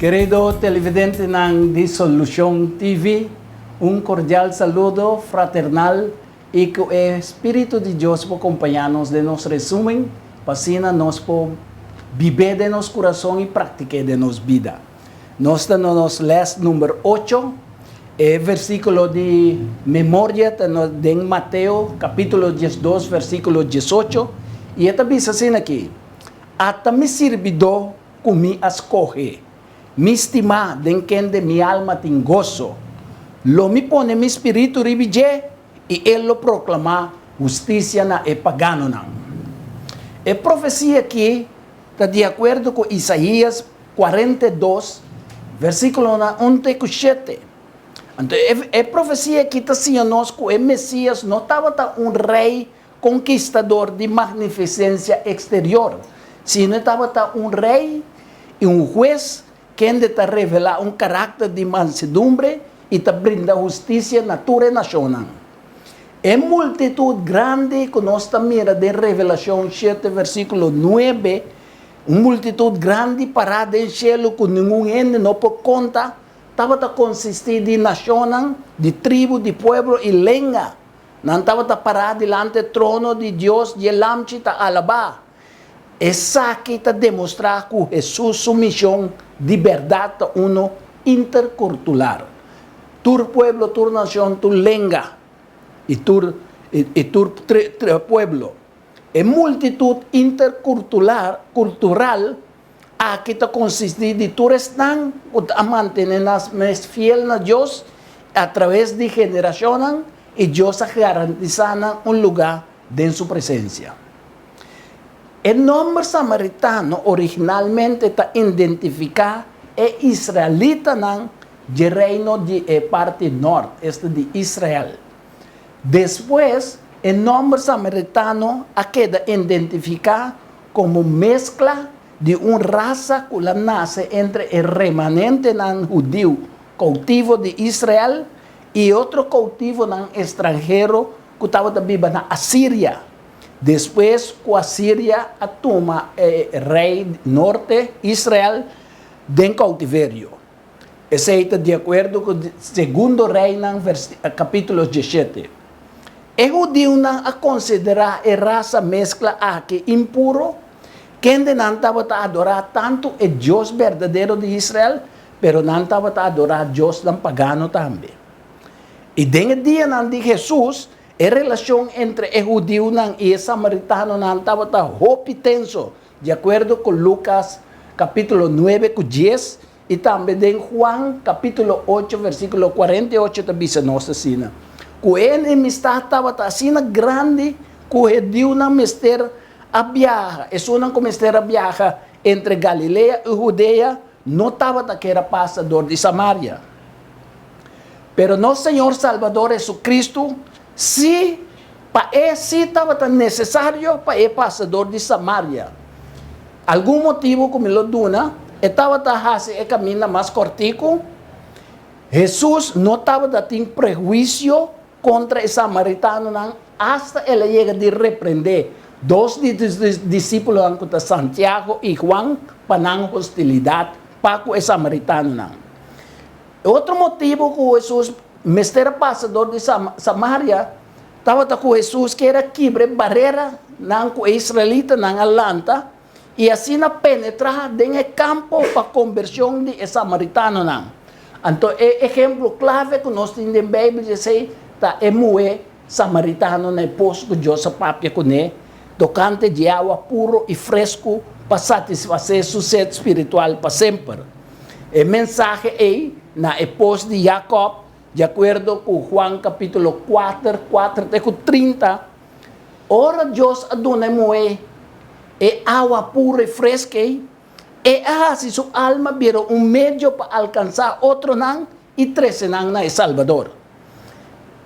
Kerido televidentenan di Solucion TV, un cordial saludo fraternal y cu e Spirito di Dios por compaña nos den nos resumen pa asina nos por bib'é den nos curason y practic'é den nos bida. Nos ta na nos les number ocho. E versíkulo di memoria ta den Mateo kapítulo 12 versíkulo 18 i e ta bisa asina aki, Ata mi sirbidó ku mi a skohe, mi stimá den kende mi alma tin goso. Lo mi pone mi spiritu riba dje i e lo proklamá hustisia na e paganonan. E profesia aki ta di akuerdo ku Isaías 42, versíkulonan un te ku shete. Anto e profesia akí ta siña nos ku e Mesías no tabata un rei konkistador di magnifisensia eksterior, sino e tabata un rei i un hues kende ta revelá un karakter di mansedumbre i ta brinda hustisia na tur e nashonnan. E multitut grandi ku nos ta mira den Revelashon shete versíkulo nuebe, Un multitut grandi pará den shelu ku ningun hende no por konta, tabata konsistí di nashonnan, di tribu, di pueblo i lenga. Nan tabata pará dilanti e trono di Dios di e Lamchi ta alabá. Esaki ta demostrá ku Hesus su mishon di bèrdat ta unu interkultural. Tur pueblo, tur nashon, tur lenga i tur i tur pueblo. E multitut interkultural aki ta konsistí di tur esnan ku ta mantené nan mes fiel na Dios atraves di generashonnan i Dios a garantisá nan un lugá den su presensia. E nòmber samaritano originalmente ta identifiká e israelitanan dje reino di e parti nòrt, esta di Israel. Despues, e nòmber samaritano a keda identifiká komo meskla di un rasa ku la nase entre e remanentenan hudiu koutivo di Israel i e otro koutivonan estranhero ku tabata biba na Asiria. Despues ku Asiria a tuma e rei norte, Israel, den koutiverio. Esei ta di akuerdo ku Segundo Reinan kapítulo 17. E hudiunan a konsiderá e rasa meskla aki impuro, kende nan tabata adorá tantu e Dios berdadero di Israel, pero nan tabata adorá diosnan pagano tambe. I den e dianan di Hesus, e relashon entre e hudiunan i e samaritanonan tabata hopi tenso, di akuerdo ku Lukas kapítulo 9 ku 10 I tambe den Juan capítulo 8 versículo 48 ta bisa nos asina, cu e enemistad tabata asina grandi cu hudiunan mester a biaha, esunnan cu mester a biaha entre Galilea i Judea no tabata kier a pasa dor di Samaria. Pero nos Señor Salbador Jesucristo si pa e si tabata necesario pa e pasa dor di Samaria. Algun motibu ku mi lo duna, e tabata hasi e kaminda mas kòrtiku. Hesus no tabata tin prehuisio kontra e samaritanonan, asta el a yega di reprendé dos di su disípulonan ku ta Santiago i Juan pa nan hostilidat pa ku e samaritanonan. E otro motibu ku Hesus mester a pasa dor di Samaria tabata ku Hesus kier a kibra e bareranan ku e israelitanan a lanta i asina penetrá den e kampo pa kombershon di e samaritanonan. Anto e ehemplo klave ku nos tin den Beibel di esei ta e muhé samaritano na e pos ku Dios a papia kuné tokante di awa puro i fresku pa satisfasé su set spiritual pa semper. E mensahe ei na e pos di Jakòb, di akuerdo ku Juan kapítulo 4, 4 te ku 30, ora Dios a duna e muhé e awa puro i fresk ei, e a hasi su alma bira un medio pa alkansá otronan i trese nan na e Salbador.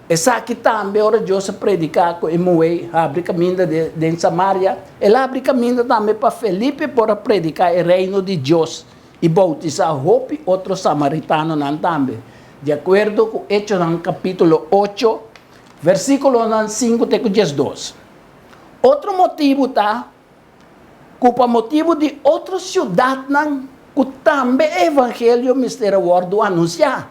Esaki tambe ora Dios a prediká ku e muhé habri kaminda den Samaria, el a habri kaminda tambe pa Felipe por a prediká e Reino di Dios i boutisá hopi otro samaritanonan tambe, di akuerdo ku Echonan kapítulo 8, versíkulonan 5 te ku 12. Otro motibu ta ku pa motibu di otro siudatnan. ku tambe e evangelio mester a wòrdu anunsiá,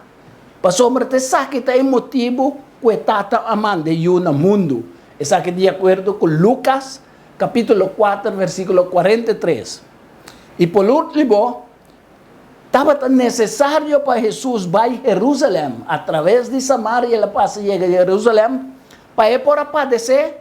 pasobra ta esaki ta e motibu ku e Tata a manda e Yu na mundu. Esaki di akuerdo ku Lukas kapítulo kuater versíkulo 43. I por último, tabata nesesario pa Hesus bai Herúsalèm, atraves di Samaria el a pasa yega Herúsalèm, pa e por a padesé,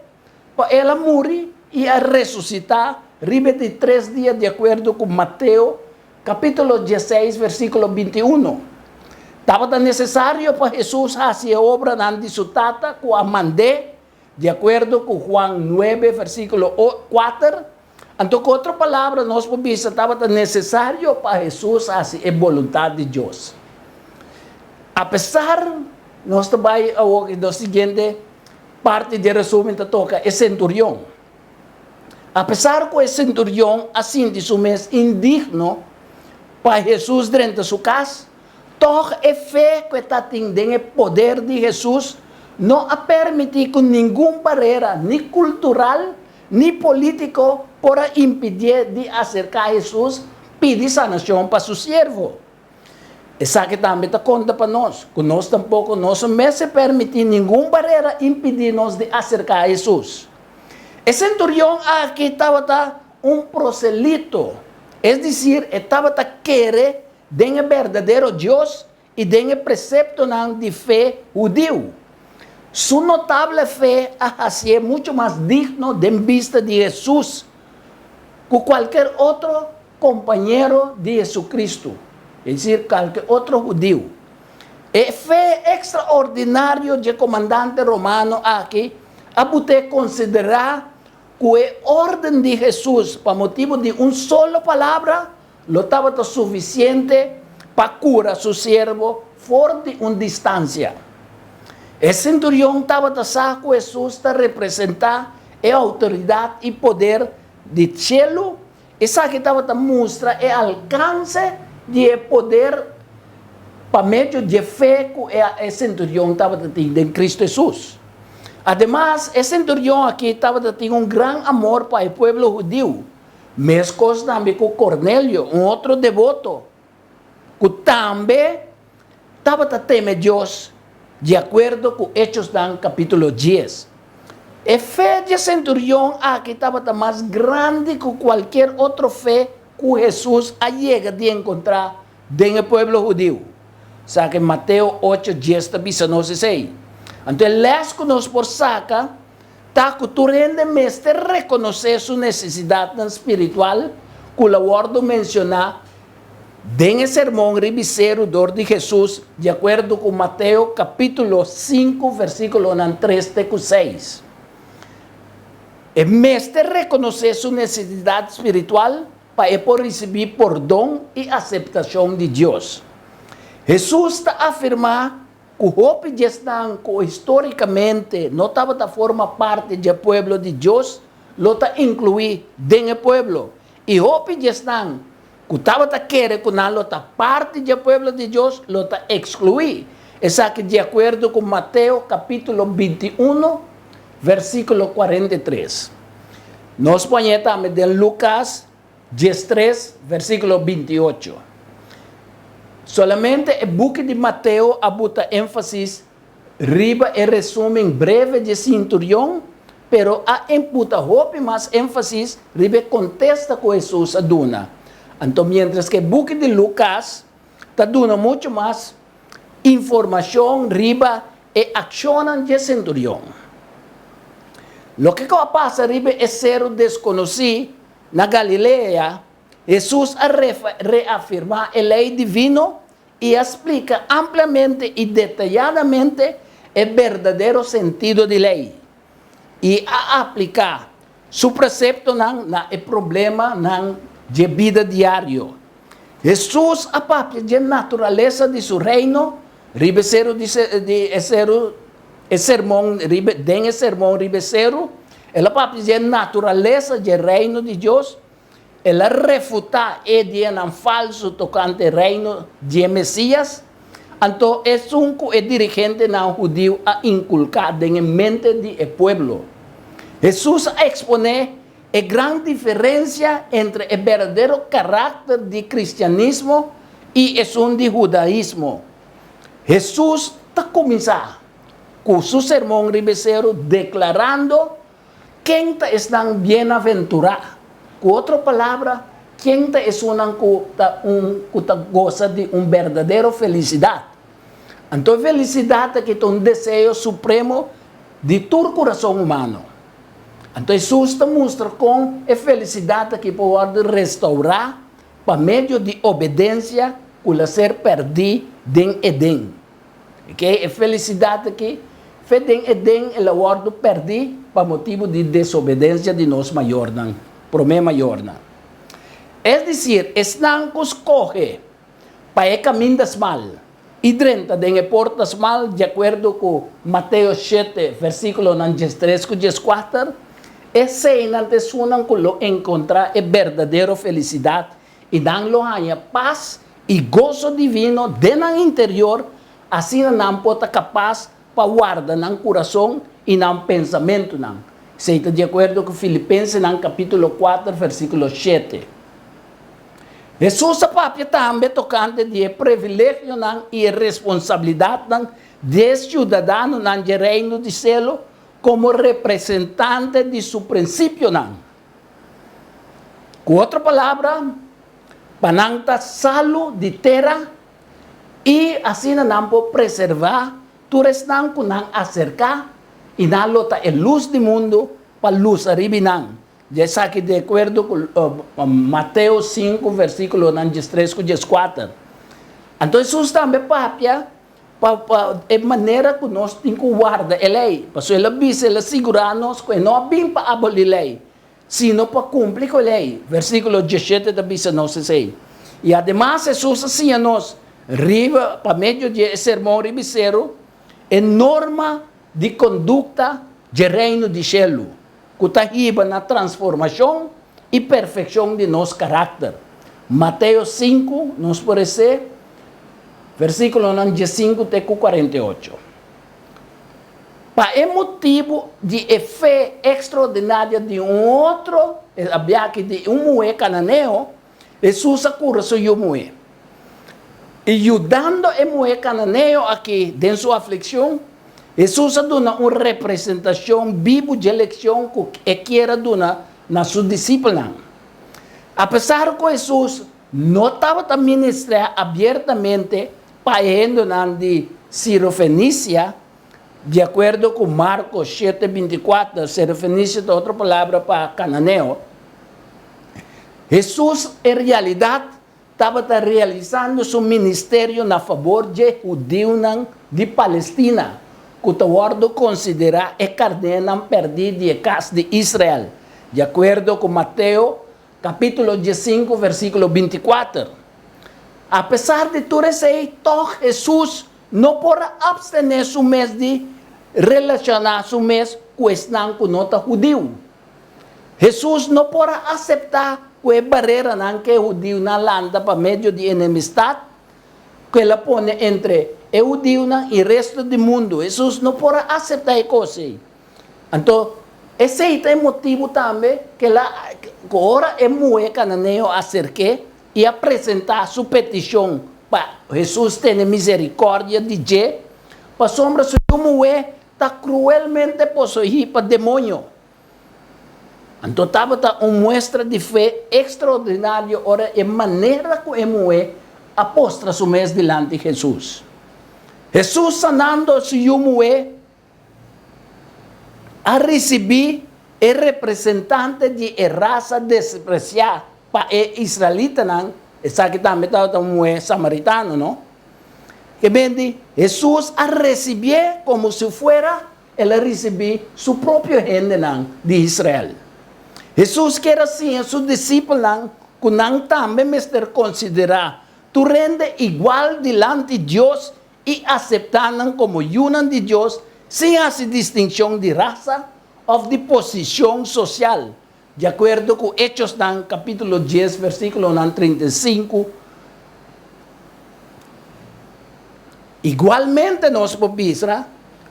pa el a muri i a resusitá riba e di tres dia di akuerdo ku Mateo kapítulo dieseis versíkulo 21. Tabata nesesario pa Hesus hasi e obranan di su Tata ku a mand'é, di akuerdo ku Juan nuebe versíkulo kuater. Anto ku otro palabra nos por bisa tabata nesesario pa Hesus hasi e boluntat di Dios. Apesar, nos ta bai awor e nos siguiente parti di e resumen ta toka e senturion. Apesar ku e senturion a sinti su mes indigno pa Hesus drenta su kas, tòg e fe ku e tatin den e poder di Hesus no a permití ku ningun barera ni kultural ni polítiko por a impidié di aserká Hesus pidi sanashon pa su siervo. Esaki tambe ta konta pa nos, ku nos tampoko no so mester permití ningun barera impidí nos di aserká Hesus. E senturion aki tabata un proselito, es desir, e tabata kere den e berdadero Dios i den e preseptonan di fe hudiu. Su notable fe a hasié muchu mas digno den bista di Hesus ku kualker otro kompañero di Hesukristu, es desir, kualke otro hudiu. E fe ekstraordinario dje komandante romano aki a but'é konsiderá ku e órden di Hesus pa motibu di un solo palabra lo tabata sufisiente pa kura su siervo for di un distansia. E senturion tabata sa ku Hesus ta representá e outoridat i poder di shelu, esaki tabata mustra e alkanse di e poder pa medio dje fe ku e senturion tabata tin den Kristu Hesus. Ademas, e senturion aki tabata tin un gran amor pa e pueblo hudiu. Meskos tambe ku Kornelio, un otro deboto ku tambe tabata teme Dios, di akuerdo ku Hechosnan kapítulo dies. E fe dje senturion aki tabata mas grandi ku kualkier otro fe ku Hesus a yega di enkontrá den e pueblo hudiu. Sa ke Mateo ocho dies ta bisa nos esei. Anto e lès ku nos por saka ta ku tur hende mester rekonosé su nesesidatnan spiritual ku lo wòrdu menshoná den e Sermon Riba e Seru dor di Hesus di akuerdo ku Mateo kapítulo sinku versíkulonan tres te ku seis. E mester rekonosé su nesesidat spiritual pa e por risibí pordon i aseptashon di Dios. Hesus ta afirmá ku hopi di esnan ku histórikamente no tabata forma parti dje pueblo di Dios lo ta inkluí den e pueblo, i hopi di esnan ku tabata kere ku nan lo ta parti dje pueblo di Dios lo ta ekskluí. Esaki di akuerdo ku Mateo kapítulo 21, versíkulo 43. Nos poñ'é tambe den Lukas 13, versíkulo 28. Solamente e buki di Mateo a buta énfasis riba e resúmen breve dje sinturion, pero a buta hopi mas énfasis riba e kontesta ku Hesus a duna. Anto miéntras ku e buki di Lukas ta duna muchu mas informashon riba e akshonnan dje senturion. Loke ku a pasa riba e seru deskonosí na Galilea, Hesus a reafirmá e lei divino i a splika ampliamente i detayadamente e berdadero sentido di lei, i a apliká su preseptonan na e problemanan dje bida diario. Hesus a papia dje naturalesa di su Reino riba e seru di di e seru e sermon riba den e sermon riba e seru. El a papia dje naturalesa dje Reino di Dios. El a refutá e ideanan falsu tokante Reino dje Mesias. Anto esun ku e dirigentenan hudiu a inkulká den e mente di e pueblo. Hesus a eksponé. e gran diferensia entre e berdadero karakter di kristianismo i esun di hudaismo. Hesus ta kuminsá ku su Sermon Riba e Seru deklarando ken ta esnan bienaventurá, ku otro palabra, ken ta esunnan ku ta un ku ta gosa di un berdadero felisidat. Anto e felisidat aki ta un deseo supremo di tur kurason humano. Anto Hesus ta mustra kon e felisidat aki por wòrdu restourá pa medio di obedensia ku la ser pèrdí den Edén. Oke, e felisidat aki, fe den Edén el a wòrdu pèrdí pa motibu di desobedensia di nos mayornan, promé mayornan. Es desir, esnan ku skohe pa e kaminda smal i drenta den e porta smal di akuerdo ku Mateo shete, versíkulonan diestres ku dieskuater, eseinan ta esunnan ku lo enkontrá e berdadero felisidat i nan lo haña pas i goso divino den nan interior, asina nan por ta kapas pa warda nan kurason i nan pensamentunan. Esei ta di akuerdo ku Filipensenan kapítulo kuater, versíkulo shete. Hesus a papia tambe tokante di e privilegionan i e responsabilidatnan di e siudadanonan dje Reino di selo komo representante di su prinsipionan. Ku otro palabra, pa nan ta salu di tera i asina nan por preservá tur esnan ku nan aserká i nan lo ta e lus di mundu pa lusa riba nan. Di esaki di akuerdo ku Mateo sinku versíkulonan diestres ku dieskuater. Anto Hesus tambe papia pa pa e manera ku nos tin ku warda e lei, pasobra el a bisa, el a sigurá nos ku e no a bin pa abolí lei, sino pa kumpli ku e lei. Versíkulo diesshete ta bisa nos esei. I ademas Hesus a siña nos riba pa medio di e Sermon Riba e Seru e norma di kondukta dje Reino di Shelu. ku ta hiba na transformashon i perfekshon di nos karakter. Mateo sinku, nos por esé versíkulonan diesinku te ku 48. Pa e motibu di e fe ekstraordinario di un otro, e biaha di un muhé kananeo, Hesus a kura su yu muhé. I yudando e muhé kananeo akí den su aflikshon, Hesus a duna un representashon bibu dje lekshon ku e kier a duna na su disipelnan. Apesar ku Hesus no tabata ministrá abiertamente pa e hendenan di Sirofenisia, di akuerdo ku Marko shete bintikuater, Sirofenisia ta otro palabra pa kananeo, Hesus en realidat tabata realisando su ministerio na fabor dje hudiunan di Palestina, ku ta wòrdu konsiderá e karnénan pèrdí di e kas di Israel, di akuerdo ku Mateo kapítulo diesinku versíkulo bintikuater. Apesar di tur esei, tòg Hesus no por a apstené su mes di relashoná su mes ku esnan ku no ta hudiu. Hesus no por a aseptá ku e bareranan ku e hudiunan lanta pa medio di enemistat ku el a pone entre e hudiunan i resto di mundu. Hesus no por a aseptá e kos ei. Anto, esei ta e motibu tambe ku el a, ku ora e muhé kananeo a aserk'é i a presentá su petishon pa Hesus tene miserikòrdia di dje, pasobra su yu muhé ta kruelmente poseí pa demoño. Anto tabata un muestra di fe ekstraordinario ora e manera ku e muhé a postra su mes dilanti Hesus. Hesus sanando su yu muhé a risibí e representante di e rasa despresiá pa e israelitanan, esaki tambe tabata un muhé samaritano, no? Ke benti, Hesus a risibié komo si fuera El a risibí su propio hendenan di Israel. Hesus kier a siña su disipelnan ku nan tambe mester konsiderá tur hende igual dilanti Dios i aseptá nan komo yunan di Dios sin hasi distinshon di rasa òf di posishon sosial, di akuerdo ku Echosnan kapítulo dies versíkulonan 35. Igualmente nos por bisa.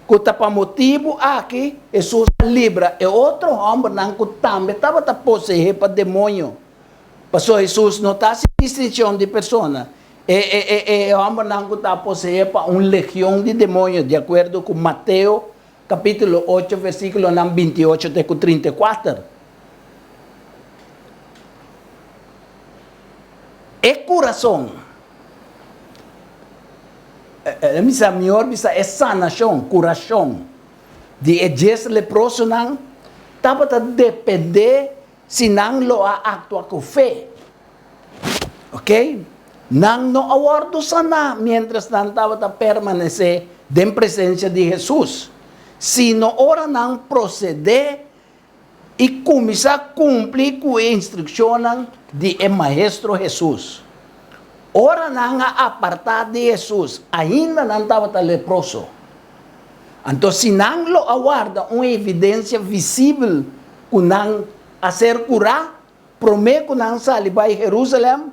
ku ta pa motibu aki Hesus a libra e otro hòmbernan ku tambe tabata poseé pa demoño. Pasobra Hesus no ta hasi distinshon di persona. E e e hòmbernan ku ta poseé pa un legion di demoño, di akuerdo ku Mateo kapítulo ocho versíkulonan binti ocho te ku 34. E kurason, e bisa mihor bisa e sanashon, kurashon, di e djes leprosonan tabata dependé si nan lo a aktua ku fe. Ok, nan no a wòrdu saná miéntras nan tabata permanesé den presensia di Hesus, sino ora nan prosedé i kuminsá kumpli ku e instrukshonnan di e Maestro Hesus. Ora nan a apartá di Hesus, ainda nan tabata leproso. Anto si nan lo a warda un evidensia visibel ku nan a ser kurá promé ku nan sali bai Herusalèm,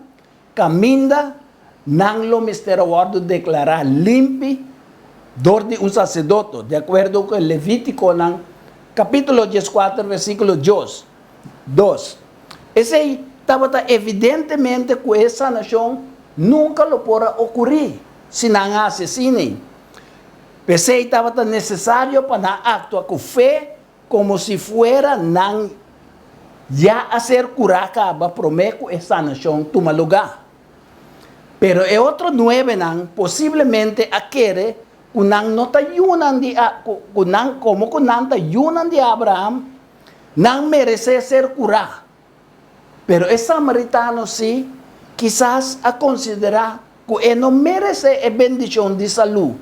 kaminda nan lo mester a wòrdu deklará limpi dor di un saserdote, di akuerdo ku e Levítikonan kapítulo 14 versíkulo dios, dos. Esei tabata evidentemente ku e sanashon nunka lo por a okurí si nan a hasi asina. P'esei tabata nesesario pa nan aktua ku fe Komo si fuera nan ya a ser kurá kaba promé ku e sanashon tuma lugá. Pero e otro nuebenan posiblemente a kere ku nan no ta yunan di ku nan komo ku nan ta yunan di Abraham, nan meresé ser kurá. Pero e samaritano sí kisas a konsiderá ku e no meresé e bendishon di salú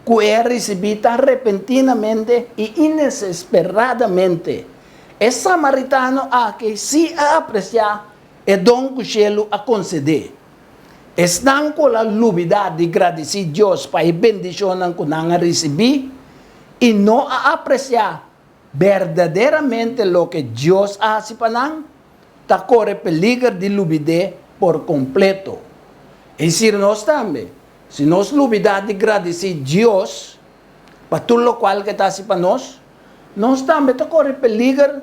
ku e a risibí tan repentinamente i inesperadamente. E samaritano aki sí a apresiá e don ku shelu a konsed'é. Esnan ku a lubidá di gradisí Dios pa e bendishonnan ku nan a risibí i no a apresiá Berdaderamente loke Dios a hasi pa nan ta kore peliger di lubid'é por kompleto. Es desir, nos tambe, si nos lubidá di gradisí Dios pa tur lokual ku e ta hasi pa nos, nos tambe ta kore peliger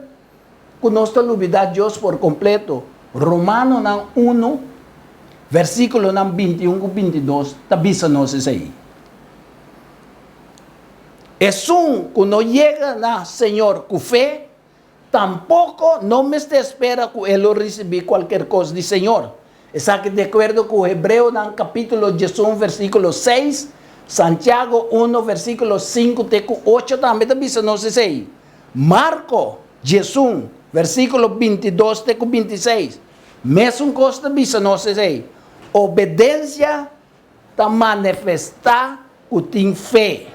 ku nos ta lubidá Dios por kompleto. Romanonan unu, versíkulonan 21 ku 22 ta bisa nos esei. Esun ku no yega na Señor ku fe, tampoko no mester spera ku e lo risibí kualker kos di Señor. Esaki di akuerdo ku Hebreonan kapítulo 11 versíkulo 6, Santiago 1 versíkulo 5 te ku 8 tambe ta bisa nos esei. Marko 11 versíkulo 22 te ku 26 mesun kos ta bisa nos esei. Obedensia ta manifestá ku tin fe.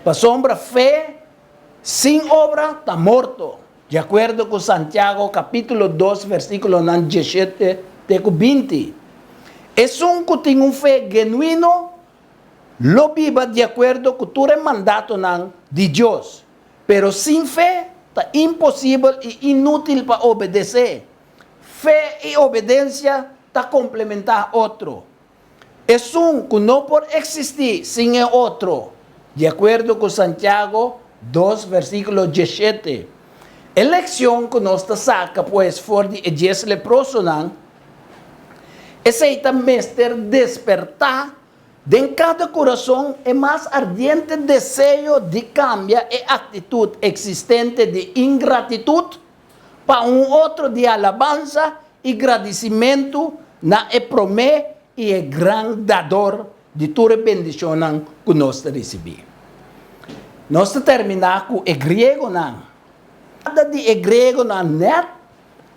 Pasobra fe sin obra ta morto, di akuerdo ku Santiago kapítulo 2 versíkulonan 17 te ku 20. Esun ku tin un fe genuino lo biba di akuerdo ku tur e mandatonan di Dios. Pero sin fe ta imposibel i inútil pa obedesé. Fe i obedensia ta komplementá otro. Esun ku no por eksistí sin e otro, di akuerdo ku Santiago 2 versíkulo 17. E lekshon ku nos ta saka pues for di e dies leprosonan, esei ta mester despertá den kada kurason e mas ardiente deseo di kambia e aktitut eksistente di ingratitut pa un otro di alabansa i gradisimentu na e promé i e gran Dador di tur e bendishonnan ku nos ta risibí. Nos ta terminá ku e griegonan. Kada di e griegonan nèt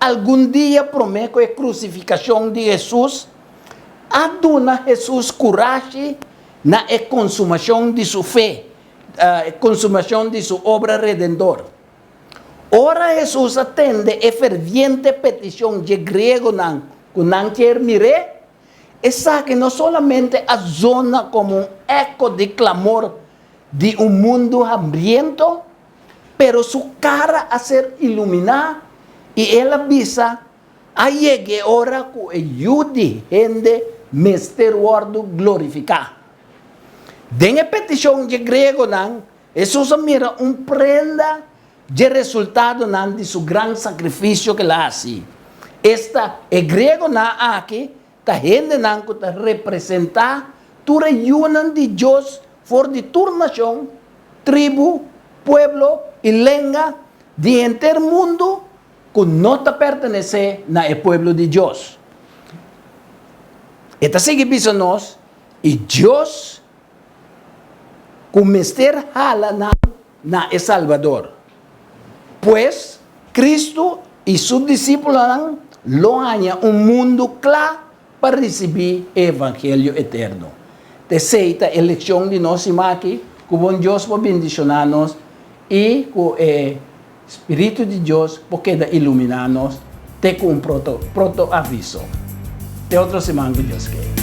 algun dia promé ku e krusifikashon di Hesus a duna Hesus kurashi na e konsumashon di su fe, e konsumashon di su obra redentor. Ora Hesus a tende e ferviente peticion dje griegonan cu nan kier mir'é, esaki no solamente a zona como un eco di clamor di un mundu hambriento, pero su cara a ser iluminá i el a bisa, A yega e ora cu e Yu di hende mester wordu glorificá. Den e peticion dje griegonan. Hesus a mira un prenda dje resultadonan di su gran sakrifisio ku el a hasi. Esta, e griegonan aki ta hendenan ku ta representá tur e yunan di Dios for di tur nashon, tribu, pueblo i lenga di henter mundu ku no ta pertenesé na e pueblo di Dios. E ta sigui bisa nos, I Dios ku mester hala nan na e Salbador. Pues, Kristu i su disípulonan lo haña un mundu kla pa risibí e evangelio eterno. T'esei ta e lekshon di nos siman aki, ku bon Dios por bendishoná nos i ku e Spiritu di Dios por keda iluminá nos te ku un proto proto aviso. Te otro siman ku Dios ke.